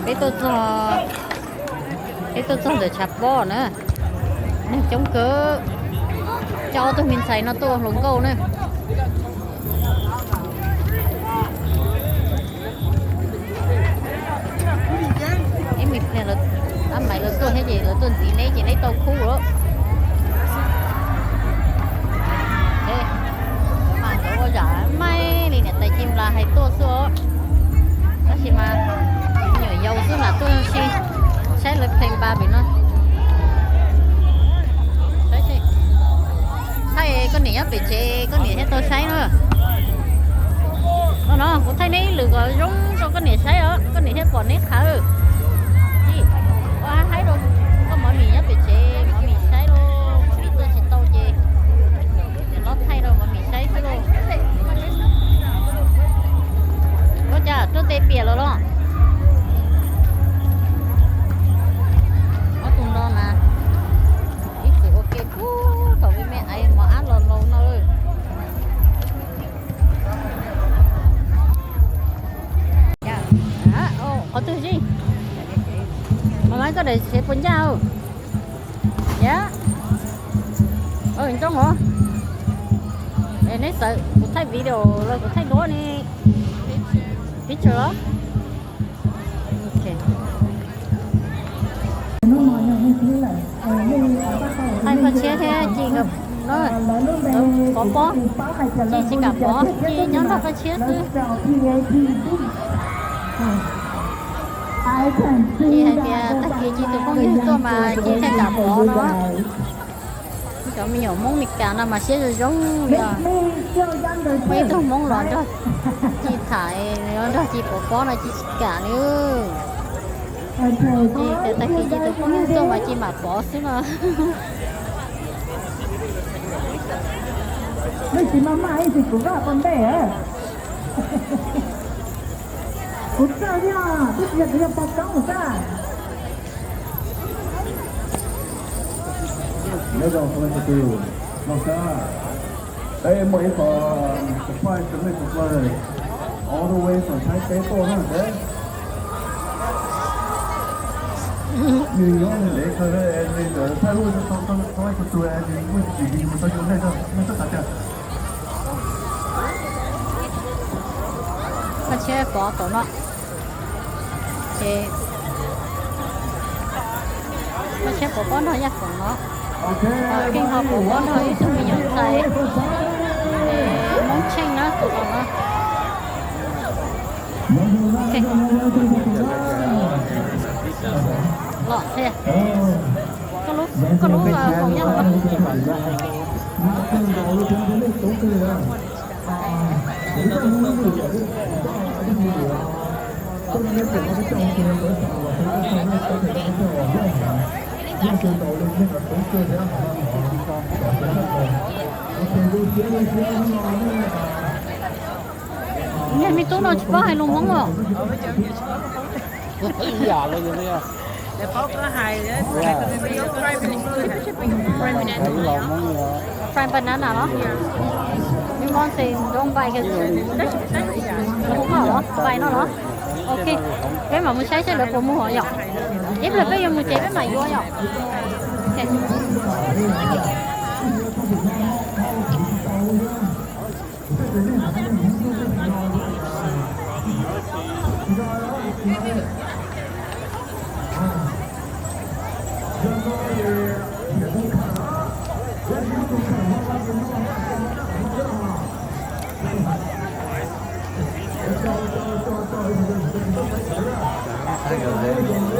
Peb tuaj txog, peb tuaj txog ntawm tshav pob na, neeg coob kawg. Coj ob tug me ntxhais no tuaj ua hluas nkauj na. Ib me pliag lawv, ab, maiv lawv tuaj thiab ces lawv tuaj ntxiv neb ces neb tau khub lawm. Mas ntawd ua zam maib li niam tais Ci Nplas hais tuaj xwb os. Tab sis mas me nyuam yaus xwb mas tuaj si saib lawv play npa pem no. Thaij koj niam nyob pem tsev, koj niam thiaj tau saib na. No no, kuv thaij neb ib lwm kom zoo rau koj niam saib os, koj niam thiaj pom neb qhawv. Ua haib rau koj mov mis nyob pem tsev, mov mis saib lauj, mov mis tuaj tsis tau ces los thaij rau mov mis saib xwb lauj. Ua cas tuaj tes piam lawm los? Ob tug no mas ib txwm ua ke puag thaum me me ais mos ab los laus no. Qhov twg zij? Mas mas koj daim tsev puas ncaj? Yab, nroo os. Neb txawm kuv thaij video los kuv thaij duab ne. Picture los. Thaij koj tshiab thiab Ci nkawd no, pov pob, Ci tsis kam pov, Ci nyob nrog koj tshiab xwb. Ci hais tias tag kis Ci tus phooj ywg tuaj mas Ci thiaj kam pov no. Cov me nyuam Hmoob Meskas no mas siab zoo zoo li os. Muaj ib tug Hmoob los nrog Ci tham, nrog Ci pov pob no Ci tsis kam li. Ces tag kis Ci tus phooj ywg tuaj mas Ci mam pov xwb no. Nej tsis maj maj ib tsis kuv vaj pov ntej. Kuv txawj thiab, twb tsis yog kuv yog pov koob xwb. Nyob zoo txhua leej txhua tus, no xwb. Peb muaj ib qho surprise rau nej txhua tus, all the way from Thaib teb tuaj na. Nws nyob nws ntev kawg li, nws ntawd thaij lub txhua txhua tus, nws muaj tsis mus tau yus nej, nej txhob xav tias. Koj tshiab pov tom no, ces koj tshiab pov pob nrog Yaj Foom no. Keej ho pov pob nrog ib tug me nyuam ntxhais Hmoob Tsheej na, tus no na. Los thiab. Koj lub, koj lub foom nyob qhov. Niag me tub no tsis paub hais lus Hmoob os. Ib yam li yus li. Fry banana los? You want to don't buy, buy no los? Ok, peb mam mus saib seb lawv puas muag yom. Ib pliag peb yuav mus ces peb mam yuav yom.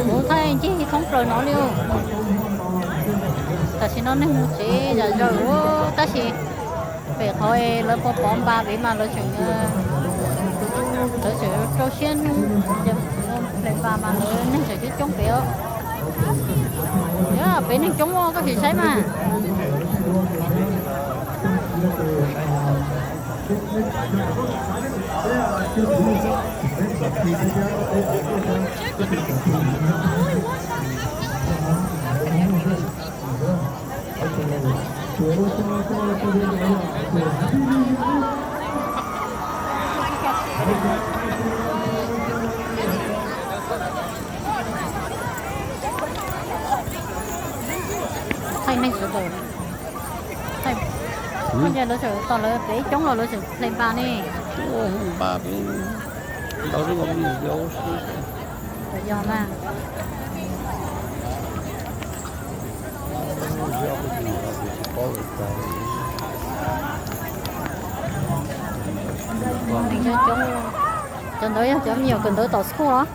Kuv thaij ncig thoob plaws no li. Tam sim no neeg mus tsev zom zaws tab sis pem qhov lawv pov pob npa pem mas lawv tseem, lawv tseem rau siab, ple npas mas lawv neeg tseem coob coob pem os. Yog pem neeg coob koj sim saib mas. Neeg sawv daws, ua cas lawv tseem tos lawv pem coob los lawv tseem hle npas ne? Npas peb ntau xwb, yog mas. Cov ntawd yog cov me nyuam kawm ntawv tom school los?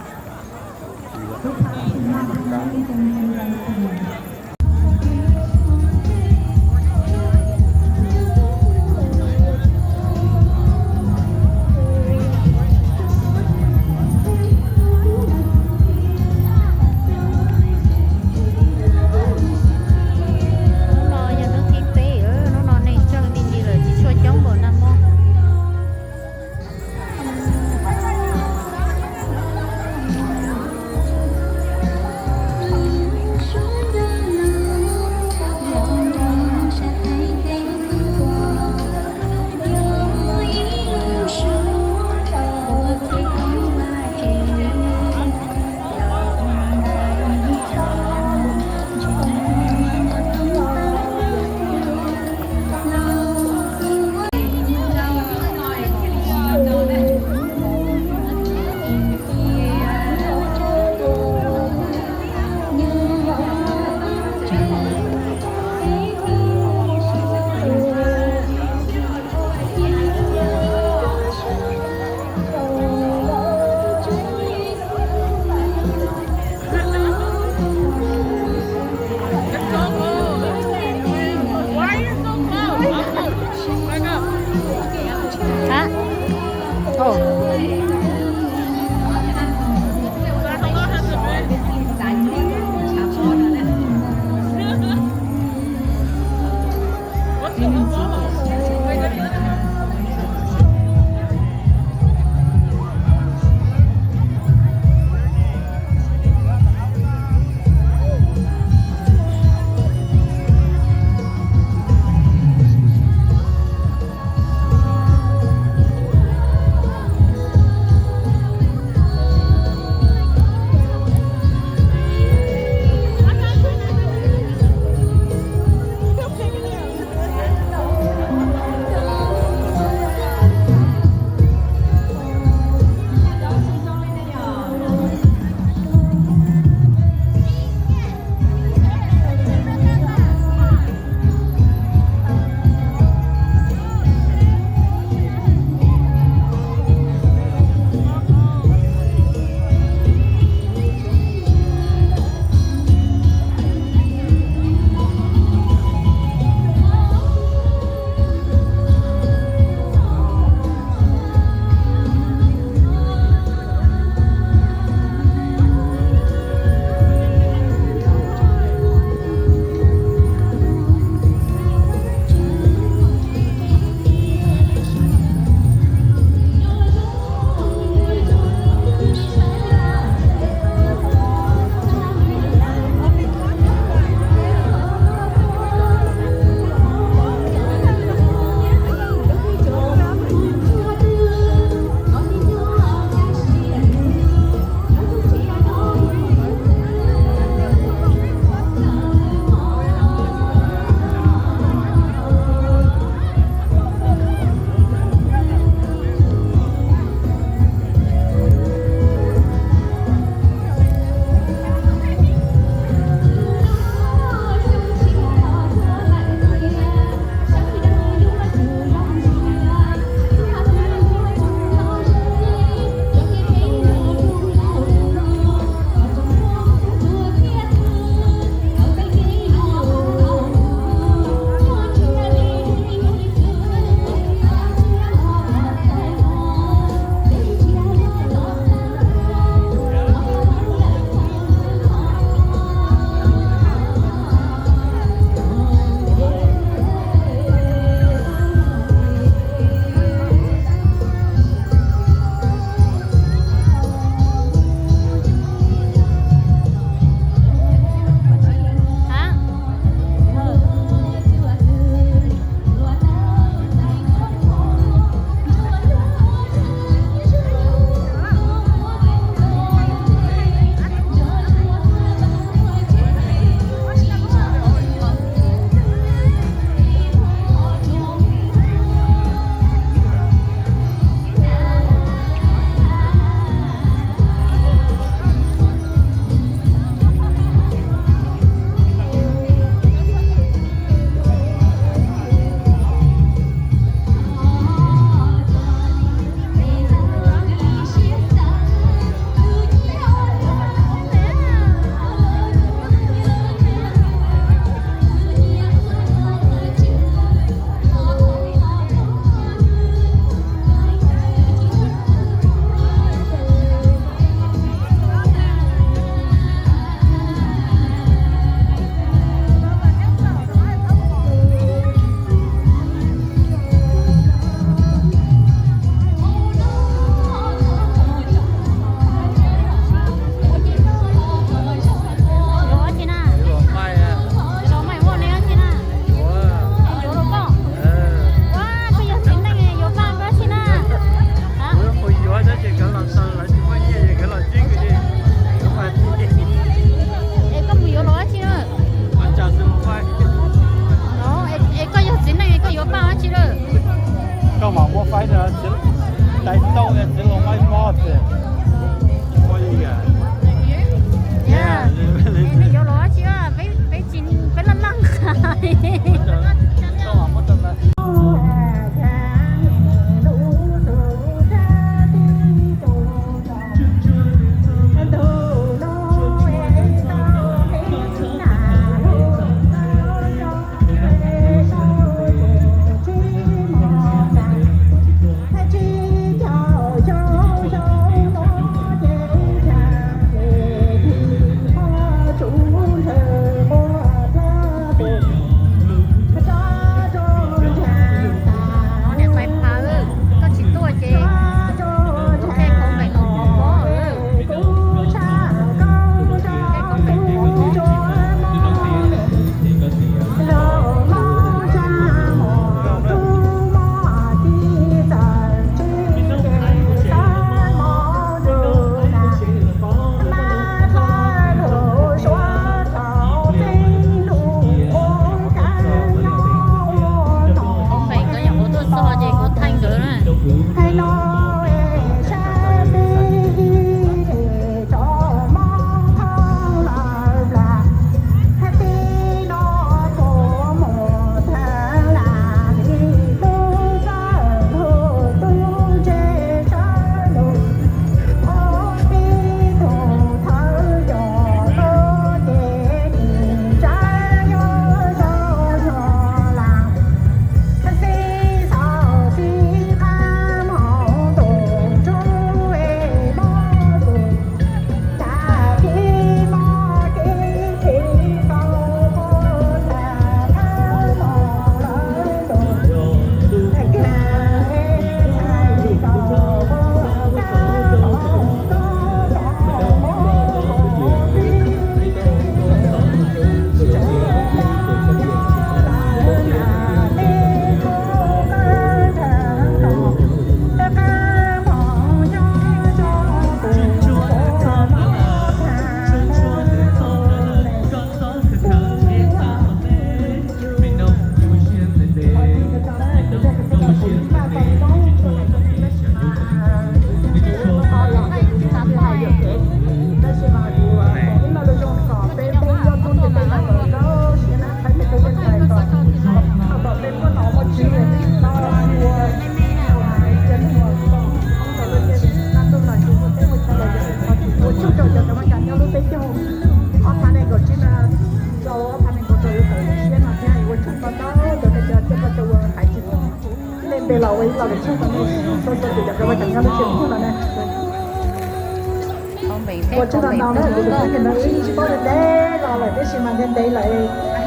Hnub no yog hnub thib peb, hnub no neeg tsheej me ntsis lawm tsis tshua coob npaum nag hmo. Nyob lub teb chaws ob phav nees nkaum tsib no rau ob phav nees nkaum rau yuav tawm siab no thiab ua tsaug ntau ntau rau nej cov caij koj caw ua hais tsis tau nej npe los ua ib los lus tshaj tau nej txhua txhua tus cov koj cov nyob lub tsev no na. Ua tsaug ntau ntau na, kuv tus phooj ywg no wb tsis paub ntev ntev los lawm tab sis mas ntev ntev lawm,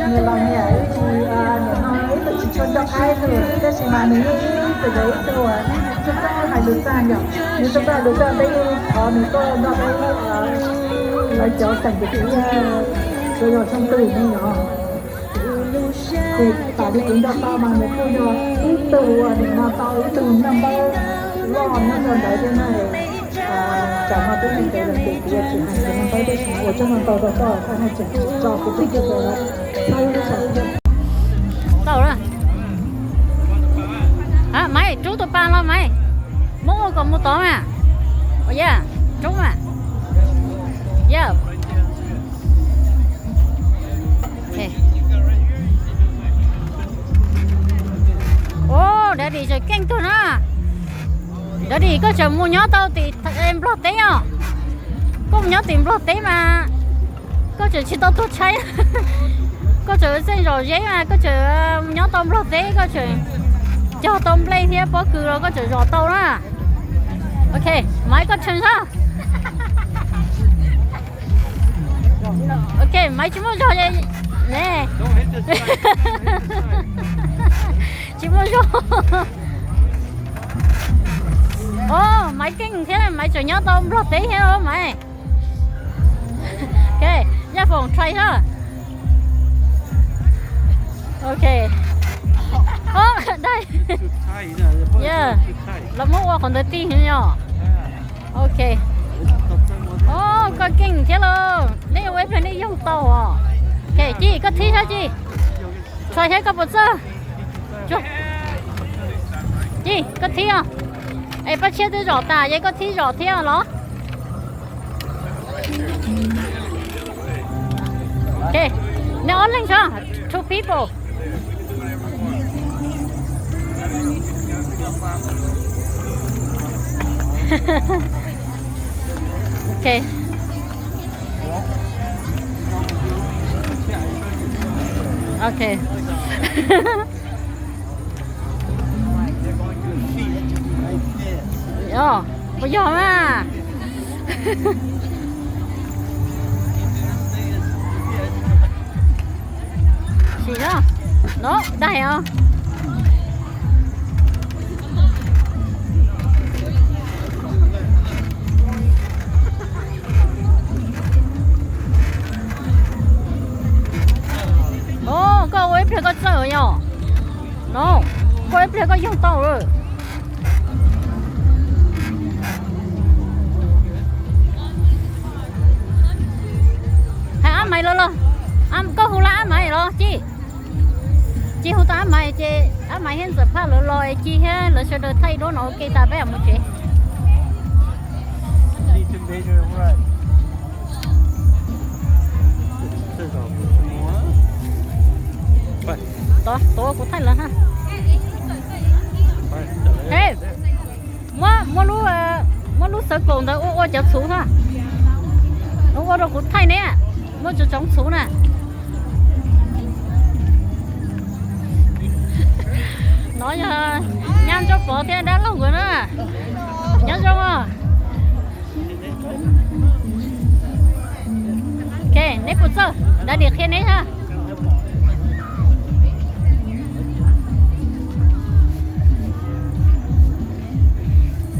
nyias los nyias wb tsis, nim no wb tsis tshua nco qab ib tug tab sis mas nws yeej ib tug ib tug uas txawj txawj hais lus tag yom, nws txawj txawj hais lus tag peb yeej thov nws tuaj nrog peb lawv cov xeem kwv tij sawv daws tshooj twg ne yom. Ces tas li kuv nco tau mas nws kuj yog ib tug uas nim no tau ib tug naj npawb loj nyob rau ntawd thiab na. Tsam no twb neeg ntev lawm ces kuv yuav tsis hais tus naj npawb tab sis ua tsaug ntau ntau rau koj, koj haj tseem tso kuv tus kheej rau lawm. Tau na. Maiv, rub tus pas los Maiv. Muab ua kom mus tod mas. Yog, rub mas. Yog. Ov, Daddy tseem keej tug na. Daddy, koj tseem mus nyob tau tim Nplog teb os. Koj mus nyob tim Nplog teb mas koj tseem tsis tau tuag tshaib. Koj tseem txawj zom zeb mas koj tseem mus nyob tau Nplog teb, koj tseem cog tau nplej thiab pob kws los koj tseem zom tau na. Ok, Maiv koj tshee sab. Ok, Maiv tsis muaj zog ne. Tsis muaj zog. Ov, Maiv keej thiab, Maiv tseem nyob tau Nplog teb thiab Maiv. Ok, Yaj Foom try sab. Ok. Ov, dai. Yog, los muab ua qhov ntawd tij heev yom. Ok. Ov, koj keej thiab lauj, neb ua ib pliag nej yoog tau os. Ok, Ci, koj thib sab Ci. Try sab koj puas txawj. Ci, koj thib os. Es Paj Tshiab twb zom tas ces koj thib zom thiab los. Ok, neb ob leeg sab, two people. Ok. Ok. Yog, puas yog na? Sim no, no, dai os. Ov, koj ua ib pliag koj txawj yom. No, koj ua ib pliag koj yoog tau lawm. Hais Ab Maiv los los. Koj hu lawv Ab Maiv los Ci. Ci hu tau Ab Maiv ces Ab Maiv thiab Ntxawm Phaj lawv los Ci thiab lawv sawv daws thaij duab no ua ke tas peb mam mus tsev. Tod, tod kuv thaij lawv na. He, muab, muab lub, muab lub xawv kaum ntawd ua ua cov txhuv na. Ua rau kuv thaij ne, muab tsoov txhuv na. No yog nyab Ntsuab Pov thiab dab laug nkawd na. Nyob zoo os. Ok, neb puas txawj? Daddy qhia neb na.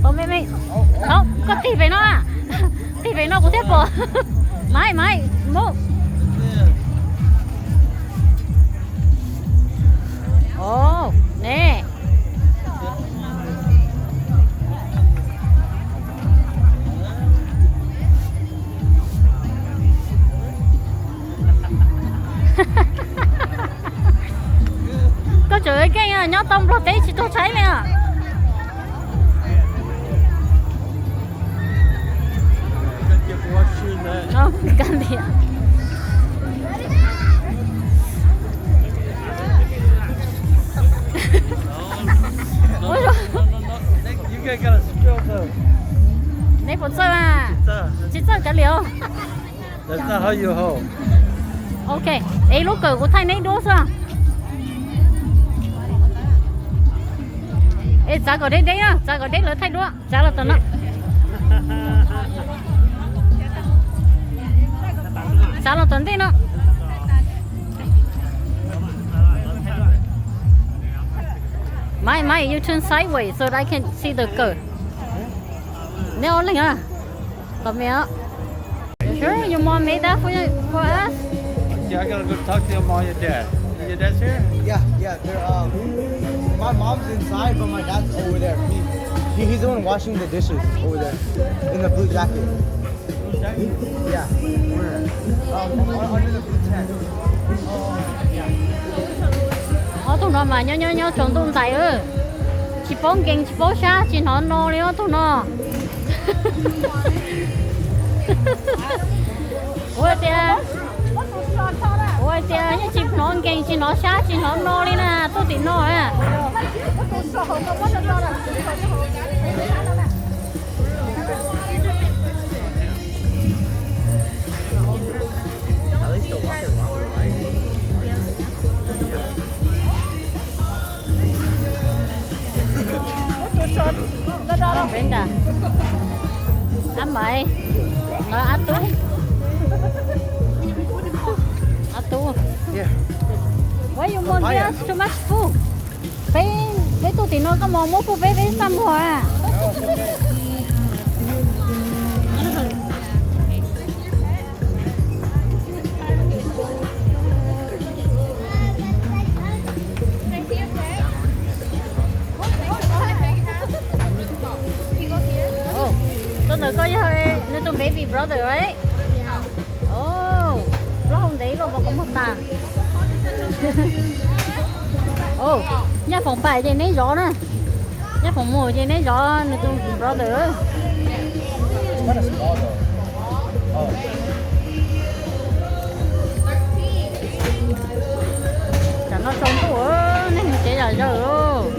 Pom me me. Thaum koj tig pem no, tig pem no kuv thiaj pom. Maiv, Maiv, mus. Ov, ne. Koj tseem keej nyob tau Nplog teb tsis tuag tshaib li os. Neb puas txawj a? Tsis txawj kav liam. Ok, es lub kawm kuv thaij neb duab xwb. Es txav kom deb deb na, txav kom deb lawv thaij duab, txav los tom no. Txav los tom ntej no. Maiv, Maiv, you turn sideways so that I can see the kawm. Neb ob leeg a, tom me os. You sure your mom made that for you, for us? Yeah, I gotta go talk to your mom, your dad. Your dad's here? Yeah, yeah. They're, um, my mom's inside, but my dad's over there. He, he, he's the one washing the dishes over there in the blue jacket. Blue jacket? Yeah. Where? Um, un-, under the blue tent. Oh, yeah. Ob tug no mas nyob nyob nyob tsaus ntuj ntais, tsis paub nkees tsis paub sab tsis hnov no li ob tug no. Kuv hais tias, kuv hais tias yeej tsis hnov nkees tsis hnov sab tsis hnov no li na, tuaj tim no na. Brenda, Ab Maiv, Ab Tub, Ab Tub. Why you want give us too much food? Peb, peb tuaj tim no koj mos muab pub peb, peb xaj muag a. Koj ntawm koj yog nws tus baby brother, right? Plaub hau ntev los pom koj muag tas. Nyaj Foom pam ces neb zov na. Nyaj Foom mus ces neb zov nws tus brother. Tam no tsaus ntuj, nej mus tsev zom zaws.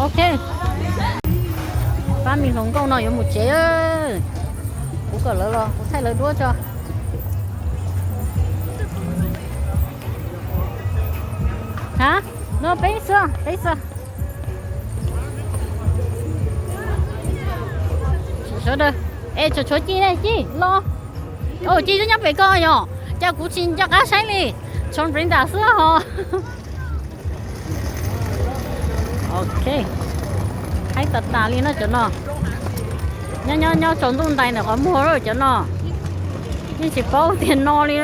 Ok, pab me hluas nkauj no yuav mus tsev. Kuv kom lawv los kuv thaij lawv duab tso. Ha, no peb xwb, peb xwb. Sawv daws, es tshuav tshuav Ci ne, Ci los. Ci twb nyob pem ko yom, cas kuv tsis nco qab saib li. Tshuav Brenda xwb hos. Ok, haib tas tas li no cov no. Nyob nyob nyob tsaus ntuj ntais ntawm qhov muag lawm cov no. Yeej tsis paub tias no li.